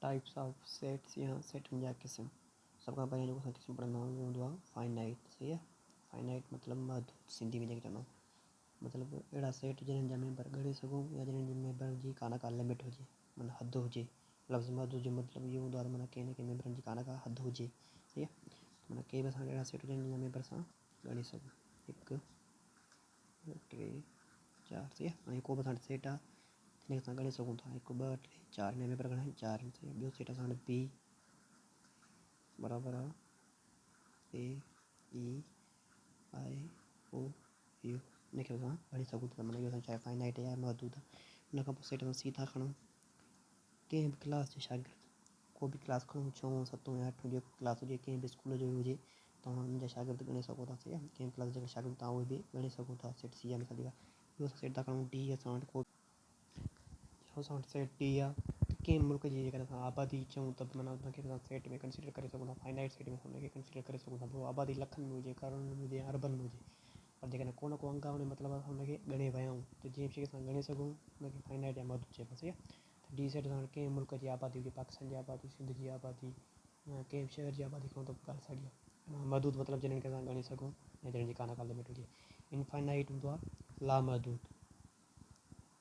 Types of sets يا سيٽن جا قسم. سڀ کان پهريان جيڪو اسان قسم پڙهندا آهيون اهو هوندو آهي فائنائيٽ، صحيح آهي. فائنائيٽ مطلب محدود، سنڌي ۾ جنهن کي چوندا آهيون، مطلب اهڙا سيٽ جنهن جا ميمبر ڳڻي سگهون يا جنهن جي ميمبرن جي ڪا نه ڪا لمٽ هجي، معنيٰ حد هجي. لفظ محدود جو مطلب اهو هوندو آهي ته معنيٰ ڪنهن نه ڪنهن ميمبرن جي ڪا نه ڪا حد هجي، صحيح آهي. معنيٰ ڪي به اسان وٽ اهڙا سيٽ هجن جن جا ميمبر اسان ڳڻي سگهون، هڪ، ٻه، ٽي، چار، صحيح آهي. هاڻي ڪو به اسان وٽ سيٽ آهي هن کي اسان ڳڻي سگهون ٿا، هڪ، ٻه، ٽي، چار، هن جا ميمبر گهڻا آهن؟ چار آهن، صحيح آهي. ٻيو سيٽ اسان وٽ بي برابر آهي اي اي آء او يو، ان کي اسان ڳڻي سگهون ٿا، معنيٰ اهو اسان چاهي فائنائٽ يا محدود آهي. ان کان پوء سيٽ اسان سي ٿا کڻون، ڪنهن به ڪلاس جو شاگرد، ڪو به ڪلاس کڻو، ڇهون، ستون يا اٺون، جيڪو ڪلاس هجي، ڪنهن به اسڪول جو هجي، توهان ان جا شاگرد ڳڻي سگهو ٿا، صحيح آهي. ڪنهن به ڪلاس جا جيڪا شاگرد توهان اهي به ڳڻي سگهو ٿا. سيٽ سي آهي مثال جي ڳالهه. ٻيو اسان سيٽ ٿا کڻون ڊي، اسان وٽ ڪو اسان وٽ سيٽ ڊي آهي ته ڪنهن ملڪ جي جيڪڏهن اسان آبادي چئون ته به معنيٰ ان کي اسان سيٽ ۾ ڪنسيڊر ڪري سگهون ٿا، فائنائٽ سيٽ ۾ اسان ان کي ڪنسيڊر ڪري سگهون ٿا، پوء آبادي لکن ۾ هجي، ڪروڙن ۾ هجي يا اربن ۾ هجي، پر جيڪڏهن ڪو نه ڪو انگ آهي ان جو مطلب اسان ان کي ڳڻي ويا آهيون ته جنهن به شيء کي اسان ڳڻي سگهون ان کي فائنائٽ يا محدود چئبو آهي، صحيح آهي. ته ڊي سيٽ اسان وٽ ڪنهن ملڪ جي آبادي هجي، پاڪستان جي آبادي، سنڌ جي آبادي يا ڪنهن به شهر جي آبادي کڻون ته به ڳالهه ساڳي آهي. محدود مطلب جنھن کي اسان ڳڻي سگهون يا جنھن جي ڪا نه ڪا لمٽ هجي. انفائنائيٽ هوندو آهي لامحدود،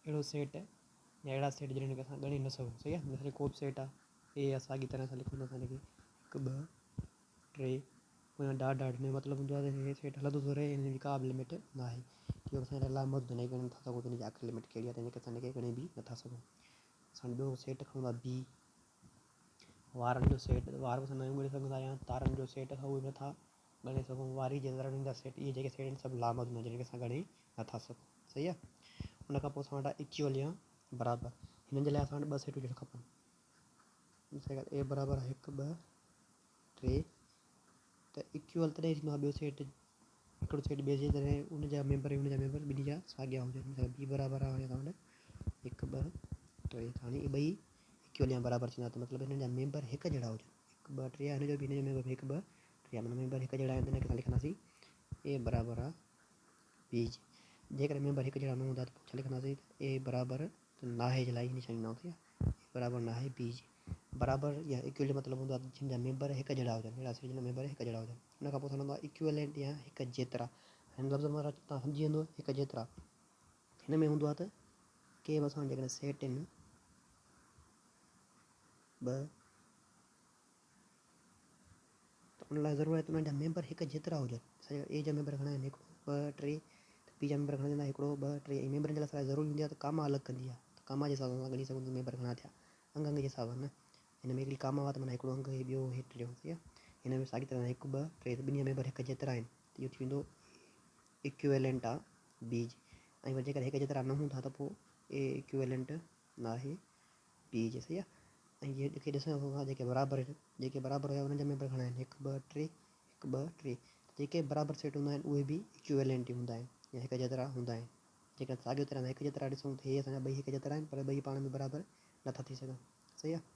اهڙو سيٽ يا اهڙا سيٽ جنھن کي اسان ڳڻي نه سگهون، صحيح آهي. مثال ڪو به سيٽ آهي اي يا ساڳي طرح سان لکون ٿا اسان هن کي هڪ، ٻه، ٽي، پويان ڊاٽ ڊاٽ، هن جو مطلب هوندو آهي ته هي سيٽ هلندو ٿو رهي، هن جي ڪا به لمٽ نه آهي. اهو اسان لاء لامحدود آهي، ڳڻي نٿا سگهون ته هن جي آخري لمٽ ڪهڙي آهي ته هن کي اسان هن کي ڳڻي به نٿا سگهون. اسان ٻيو سيٽ کڻون ٿا بي، وارن جو سيٽ، وار به اسان ناهيون ڳڻي سگهندا يا تارن جو سيٽ اسان اهي به نٿا ڳڻي سگهون، واري جي ذرڙن جا سيٽ، اهي جيڪي سيٽ آهن سڀ لامحدود آهن جن کي اسان ڳڻي نٿا سگهون، صحيح آهي. ان کان پوء اسان وٽ آهي ايڪيول يا برابر، هنن جي لاء اسان وٽ ٻه سيٽ هجڻ کپن. مثال اي برابر آهي هڪ، ٻه، ٽي، ته ايڪيول تڏهن ٿيندو آهي ٻيو سيٽ هڪڙو سيٽ ٻئي جي جڏهن ان جا ميمبر ۽ ان جا ميمبر ٻنهي جا ساڳيا هجن. مثال بي برابر آهي هاڻي اسان وٽ هڪ، ٻه، ٽي، ته هاڻي اهي ٻئي ايڪيول يا برابر ٿيندا ته مطلب هنن جا ميمبر هڪ جهڙا هجن. هڪ، ٻه، ٽي آهي هن جو به هن جو ميمبر به هڪ، ٻه، ٽي آهي، معنيٰ ميمبر هڪ جهڙا آهن ته هن کي اسان لکنداسين اي برابر آهي بي جي. جيڪڏهن ميمبر هڪ جهڙا نه هوندا ته پوء ڇا لکنداسين ته اي برابر ته ناهي جي لاء هي نشاني نه هوندي آهي، اي برابر ناهي بي جي. برابر يا ايڪيول جو مطلب هوندو آهي جن جا ميمبر هڪ جهڙا هجن، اهڙا سيٽ جن جا ميمبر هڪ جهڙا هجن. ان کان پوء اسان هوندو آهي ايڪيولينٽ يا هڪ جيترا. هن لفظ مان توهان سمجهي ويندو هڪ جيترا. هن ۾ هوندو آهي ته ڪي به اسان وٽ جيڪڏهن سيٽ آهن ٻه ته ان لاء ضرور آهي ته انهن جا ميمبر هڪ جيترا هجن. مثال اي جا ميمبر گهڻا آهن؟ هڪڙو، ٻه، ٽي، ته بي جا ميمبر گهڻا ٿيندا؟ هڪڙو، ٻه، ٽي. ۽ ميمبرن جي لاء سواء ضروري هوندي آهي ته ڪاما الڳ ڪندي آهي ته ڪاما جي حساب سان اسان ڳڻي سگهون ته ميمبر گهڻا ٿيا، انگ انگ جي حساب سان نه. هن ۾ هڪڙي ڪاما هئا ته معنيٰ هڪڙو انگ هي ٻيو هي ٽيون، صحيح آهي. هن ۾ ساڳي طرح هڪ، ٻه، ٽي ته ٻنهي جا ميمبر هڪ جيترا آهن ته اهو ٿي ويندو ايڪويلنٽ آ بي جي. ۽ وري جيڪڏهن هڪ جيترا نه هوندا ته پوء اي ايڪويلنٽ ناهي بي جي، صحيح آهي. ۽ جيڪي ڏسون ٿا جيڪي برابر آهن، جيڪي برابر هيا انهن جا ميمبر گهڻا آهن؟ هڪ، ٻه، ٽي، هڪ، ٻه، ٽي. ته جيڪي برابر سيٽ هوندا آهن اهي به ايڪويلنٽ ئي هوندا آهن يا هڪ جيترا هوندا آهن. جيڪڏهن ساڳيو طرح هڪ جيترا ڏسون ته هي اسان جا ٻئي هڪ جيترا آهن پر ٻئي پاڻ ۾ برابر نٿا ٿي سگهن، صحيح آهي.